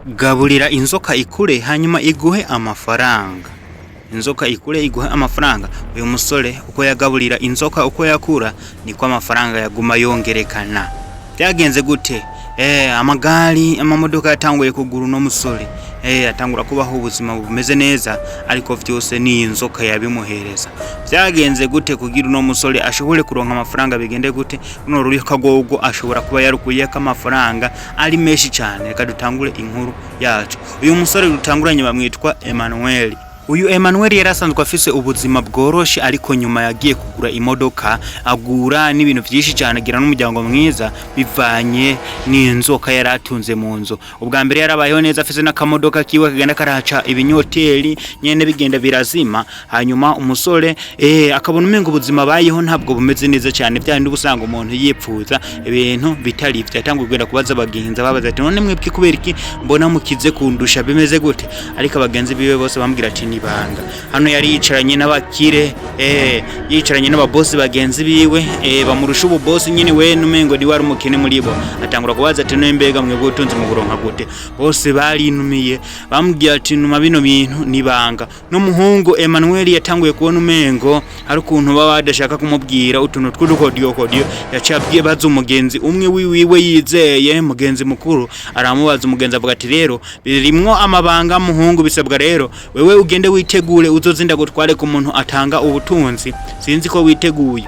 Gaburira inzoka ikure, hanyuma iguhe amafaranga. Inzoka ikure, iguhe amafaranga. Uyu musore uko yagaburira inzoka, uko yakura, niko amafaranga yaguma yongerekana. Byagenze gute? Amagari, amamodoka yatanguye kugura uno musore. Atangura kubaho ubuzima bumeze neza, ariko vyose ni inzoka yabimuhereza. Byagenze gute kugira uno musore ashobore kuronka amafaranga? Bigende gute? Runo ruriho kagogo ashobora kuba yarukuyeko amafaranga ari menshi cyane. Reka dutangure inkuru yacu. Uyu musore dutanguranye bamwitwa Emmanuel. Uyu Emmanuel yari asanzwe afise ubuzima bworoshe, ariko nyuma yagiye kugura imodoka, agura n'ibintu byinshi cyane, agira n'umuryango mwiza bivanye n'inzoka yari atunze mu nzu. Ubwa mbere yarabayeho neza, afise n'akamodoka kiwe kagenda karaca ibinyoteri nyene, bigenda birazima. Hanyuma umusore akabona umengo ubuzima bayeho ntabwo bumeze neza cyane, bya bindi usanga umuntu yipfuza ibintu bitari ivyo. Yatanguye kugenda kubaza abagenzi, babaza ati: "None mwebwe kubera iki mbona mukize kundusha? Bimeze gute?" Ariko abagenzi biwe bose bambwira ati: "Nibanga." Hano yari yicaranye n'abakire, yicaranye n'ababosi bagenzi biwe, bamurusha ububosi nyine, we numengo ni wari umukene muri bo. Atangura kubaza ati: "None mbega mwebwe ubutunzi mu buronka gute?" Bose barinumiye, bamubwira ati: "Numa bino bintu nibanga." N'umuhungu Emmanuel yatanguye kubona umengo hari ukuntu baba badashaka kumubwira utuntu tw'udukodiyokodiyo. Yaciye abwiye baza umugenzi umwe wiwiwe yizeye, mugenzi mukuru, aramubaza. Umugenzi avuga ati: "Rero birimwo amabanga, muhungu, bisabwa rero wewe ugende witegure, uzozinda gutware ku muntu atanga ubutunzi. Sinzi ko witeguye."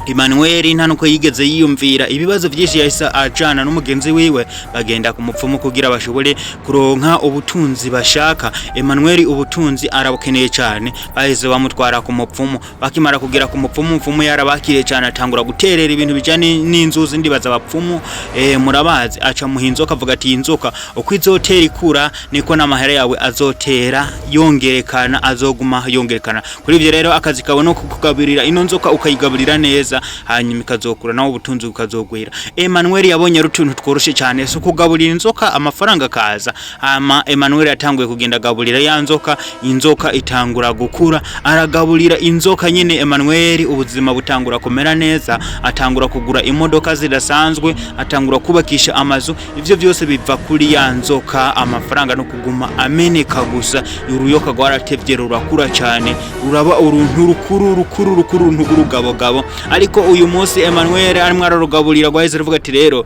Emmanuel nta nuko yigeze yiyumvira ibibazo byinshi, yahise ajana n'umugenzi wiwe, bagenda ku mupfumu kugira bashobore kuronka ubutunzi bashaka. Emmanuel ubutunzi arabukeneye cyane. Bahise bamutwara ku mupfumu. Bakimara kugera ku mupfumu, umupfumu yarabakiriye cyane, atangura guterera ibintu bijanye n'inzuzi. Ndibaza abapfumu murabazi. Aca muha inzoka, avuga ati: "Inzoka uko izotera ikura, niko n'amahera yawe azotera yongerekana, azoguma yongerekana." Kuri ivyo rero, akazi kawe no kugaburira ino nzoka, ukayigaburira neza, hanyuma ikazokura, nawe ubutunzi bukazogwira. Emmanuel yabonye ari utuntu tworoshe cyane, so kugaburira inzoka amafaranga akaza. Hama Emmanuel yatanguye kugenda agaburira ya nzoka, inzoka itangura gukura. Aragaburira inzoka nyine, Emmanuel ubuzima butangura kumera neza, atangura kugura imodoka zidasanzwe, atangura kubakisha amazu. Ivyo byose biva kuri ya nzoka. Amafaranga no kuguma ameneka gusa. Uruyoka rwaratevye rurakura cyane, ruraba uruntu rukuru rukuru rukuru, uruntu rw'urugabogabo. Ariko uyu munsi Emmanuel arimwo ararugaburira, rwahise ruvuga ati: "Rero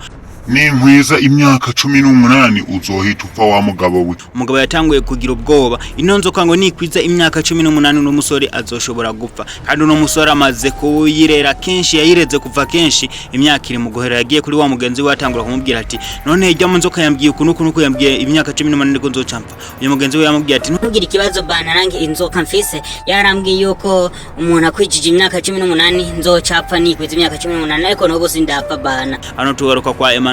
Ninkwiza imyaka 18, uzohita upfa, wa mugabo we. Umugabo yatanguye kugira ubwoba. Ino nzoka ngo nikwiza imyaka 18, n'umusore azoshobora gupfa, kandi uno musore amaze kuyirera kenshi, yayireze kuva kenshi, imyaka iri mu guhera. Yagiye kuri wa mugenzi we, atangura kumubwira ati: "None ijya mu nzoka yambwiye uku n'uku n'uku, yambwiye imyaka 18 ko nzoca mpfa." Uyu mugenzi we yamubwiye ati: Ntugire ikibazo bana, nange inzoka mfise yarambwiye yuko umuntu akwijije imyaka 18 nzocapfa nikwiza imyaka 18, ariko n'ubu sindapfa bana. Hano tugaruka kwa Emmanuel.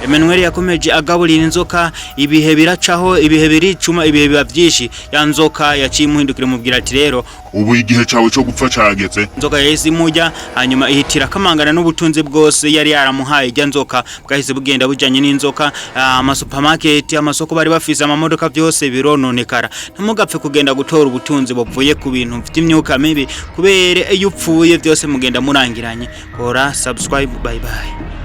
Emmanuel yakomeje agaburira inzoka, ibihe biracaho, ibihe biricuma, ibihe biba byinshi. Ya nzoka yaciye imuhindukira, imubwira ati: "Rero Ubu igihe cawe co gupfa cageze. Inzoka yahise imurya, hanyuma ihitira akamangana n'ubutunzi bwose yari yaramuhaye. Ijya nzoka bwahise bugenda bujanye n'inzoka, amasupamaketi, amasoko bari bafise, amamodoka, byose birononekara. Ntimugapfe kugenda gutora ubutunzi buvuye ku bintu vy'imyuka mibi, kubera iyo upfuye byose mugenda murangiranye. Kora subscribe. Bye bye.